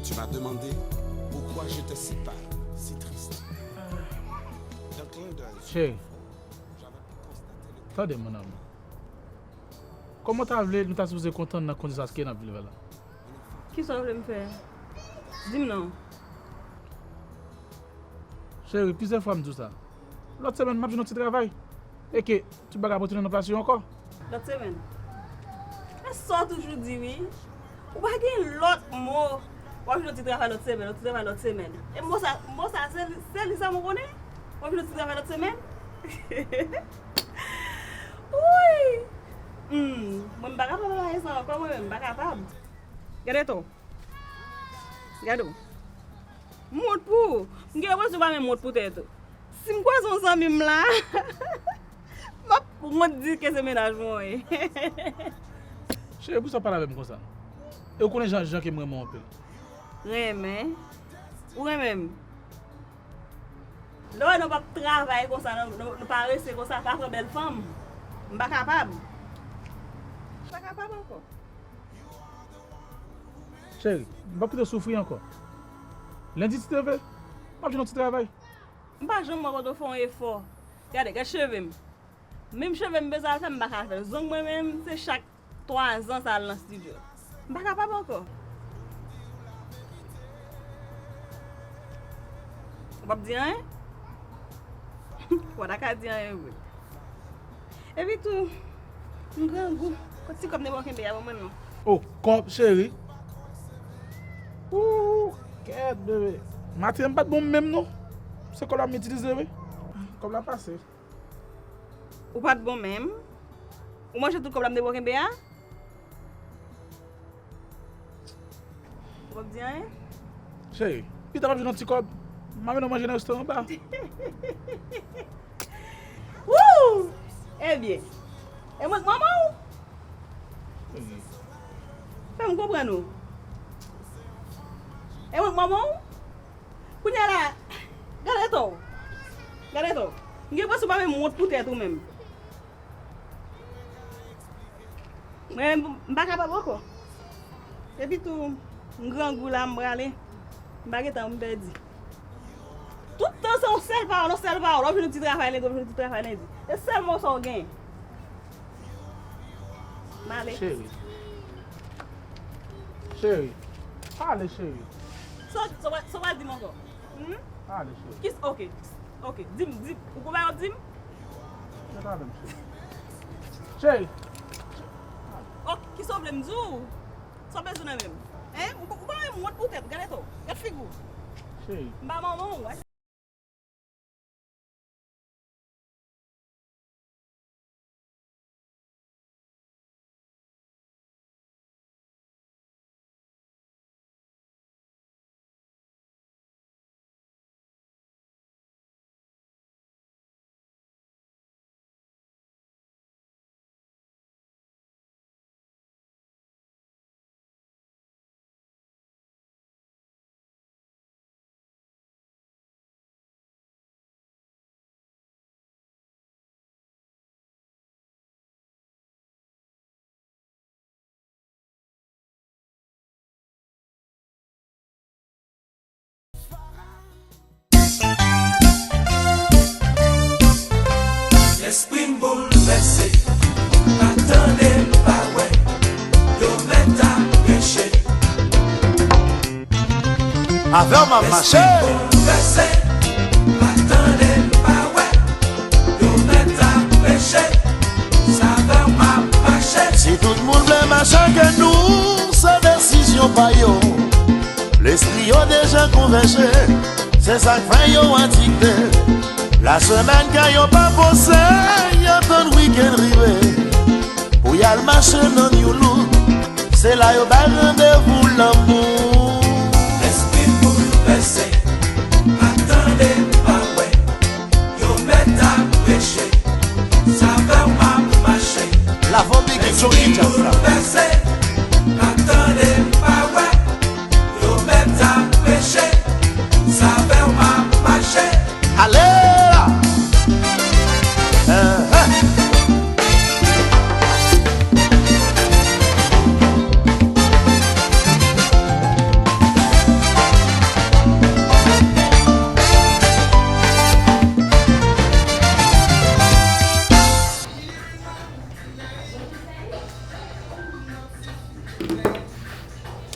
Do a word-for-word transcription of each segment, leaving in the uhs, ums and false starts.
Tu m'as demandé pourquoi j'étais si pâle, si triste. D'un clin d'œil sur Cheri, mon front, j'avais pu constater le tande, mon amour. Kòman w ta vle nou ta sipoze kontan nan kondisyon sa ke n ap viv la? Kisa w vle m fè? Di m non. Cheri, plizyè fwa m di w sa. Lòt semèn, m ap jwenn yon ti travay. E ke tout bagay ap retounen nan plas yo ankò. Lòt semèn? Men sa w toujou di wi. Ou pa gen lòt mo. W ap jwenn yon ti travay lòt semèn, yon ti travay lòt semèn. E mo sa, mo sa, se, se li sèlman w konnen? W ap jwenn yon ti travay lòt semèn? Wi! Hmm, mwen m pa kapab ak bagay sa ankò, mwen menm, m pa kapab. Gade to. Gade w. Mont pou ou. M gen enpresyon w pa menm mont pou tèt ou. Si m kwaze yon zanmi m la, m ap wont di ke se mennaj mwen w ye. Cheri, poukisa w pale avè m konsa? E w konnen jan, jan ke m renmen w anpil. Renmen? Ou renmen m? Lè w wè nou p ap travay konsa, nou, nou, nou parese konsa, pa pran bèl fanm. M pa kapab. M pa kapab ankò. Cheri, m p ap kite w soufri ankò. Lendi ti leve, m ap jwenn yon ti travay. M pa janm wè kote w fè yon efò. Gade, gad cheve m. Menm cheve m bezwen al fè, m pa ka fè l. Zong mwen menm, se chak twa zan sa al nan estidyo. M pa kapab ankò. Ou p ap di anyen? Ou pa ta ka di anyen vre. Epi tou, m grangou. Kot ti kòb Nebo kenbe a ban mwen non. Oh, kòb, cheri. Ooh, kèt, bebe. Maten an m pa t bon menm non. Se kòb la m itilize wi. Kòb la pase. Ou pa t bon menm? Ou manje tout kòb la m te ba w kenbe a? Ou p ap di anyen? Cheri, pita m ap jwenn yon ti kòb. M a mennen w manje nan restoran anba. Wouw! Ebyen, e mwen k manman w? Fè m konprann ou. E mwen k manman w? Kounye a la, gade to w. Gade to w. M gen enpresyon w pa menm wont pou tèt ou menm. Mwen menm, m pa kapab ankò. Epi tou, m grangou la, m prale. M pa gen tan pou m pèdi. Tout tan se yon sèl pawòl, yon sèl pawòl. W ap jwenn yon ti travay lendi, w ap jwenn yon ti travay lendi. E sèl mo sa w gen. M ale. Cheri. Cheri. Pale, cheri. Sa w, sa w, sa w pral di m ankò? Hmm? Pale, cheri. Kis, ok. Ok. Di m, di m. Ou konprann w ap di m? Rete avè m, cheri. Cheri. Ok. Kisa w vle m di w? Sa w bezwen nan men m? Hein? Ou, ou pa menm wont pou tèt ou. Gade to w. Gad figi w. Cheri. M pa manman w. Lespri m boulvèse, pa tande m pa wè, yo mèt ap preche. Avè w m ap mache. Lespri m boulvèse, pa tande m pa wè, yo mèt ap preche, s avè w m ap mache. Si tout moun vle mache ak nou, se desizyon pa yo. Lespri yo deja konvèje, se sa k fè yo adikte. Lasemèn kè yo pa poze, y atann wikenn rive. Pou y al mache nan New Look, se la yo bay randevou lanmou. Lespri m boulvèse, pa tande m pa wè, yo mèt ap preche, s avè w m ap mache. Lavobi ki Johnny Jazz la. Lespri m boulvèse, pa tande m pa wè, yo mèt ap preche, s avè w m ap mache. Ale la! Eh, eh.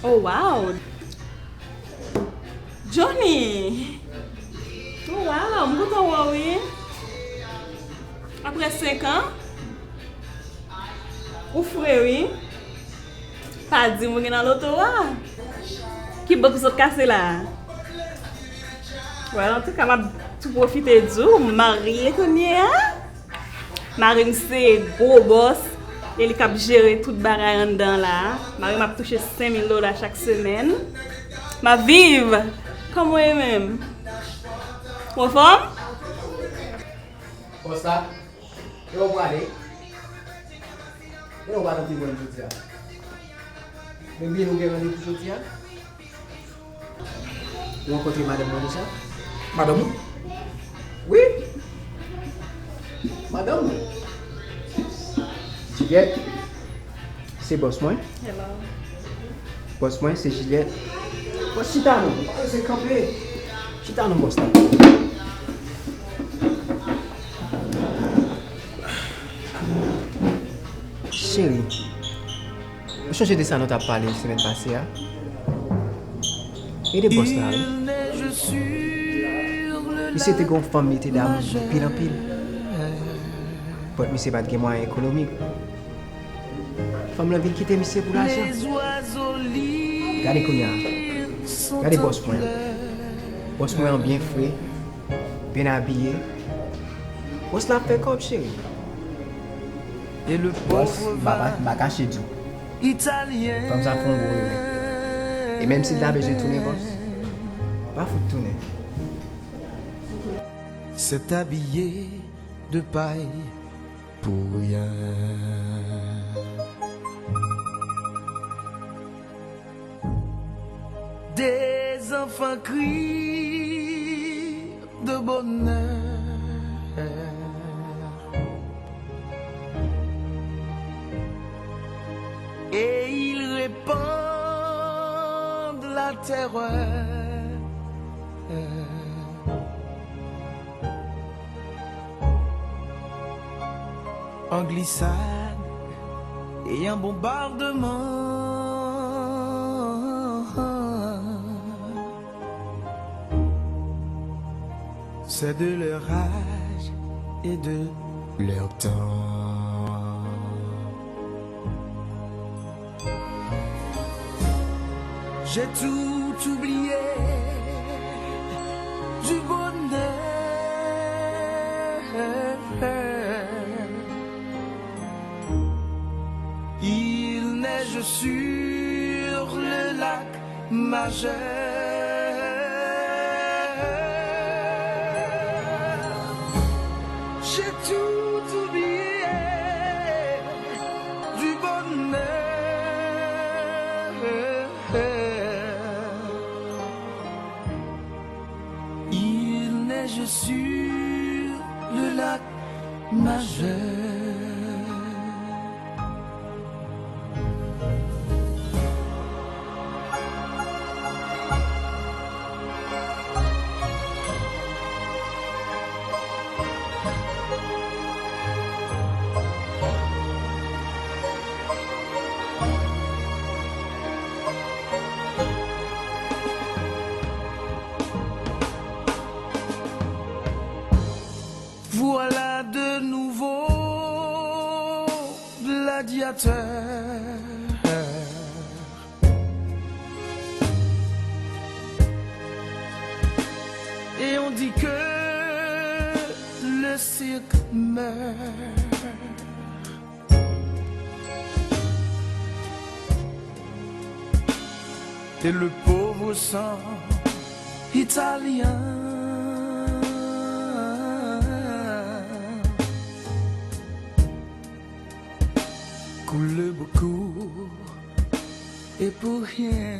Oh, wow! Johnny! Oh, wow! M kontan wè w, wi. Apre senk an, ou fre, wi. Pa di m ou gen nan loto a. Ki bank ou sot kase la a? Well, antouka, m ap tou pwofite di w, m marye kounye a. Mari m se gwo bòs, e li k ap jere tout bagay anndan la a. Mari m ap touche senk mil dola chak semèn. M ap viv! Kòman w ye menm? Ou anfòm? Bòs la, e w prale? E w pa t antre pran jodi a? Men byen nou gen randevou jodi a? Ou rankontre madanm mwen deja? Madanm ou? Wi. Madanm mwen. Juliette, se bòs mwen. Hello. Bòs mwen, se Juliette. Bòs, chita non. Pa bezwen kanpe. Chita non, bòs la. Cheri, ou chonje de sa nou t ap pale semèn pase a? E de bòs la, wi. Misye te gen yon fanm li te damou anpil, anpil. But misye pa t gen mwayen ekonomik. Fanm lan vin kite misye pou lajan. Gade kounye a. Gade bòs mwen an. Bòs mwen an byen fre, byen abiye. Bòs la ap fè kòb, cheri. Bòs, m pa, m pa kache di w. Fanm sa fè yon gwo erè. E menm si l ta bezwen tounen, bòs, pa fout tounen. S'est habillé de paille pour rien. Des enfants crient de bonheur et ils répandent la terreur. En glissade et en bombardement, c'est de leur âge et de leur temps. J'ai tout oublié du bonheur. Il neige sur le lac Majeur. J'ai tout oublié du bonheur. Il neige sur le lac Majeur. Voilà de nouveaux gladiateurs. Et on dit que le cirque meurt. Et le pauvre sang italien coule beaucoup et pour rien.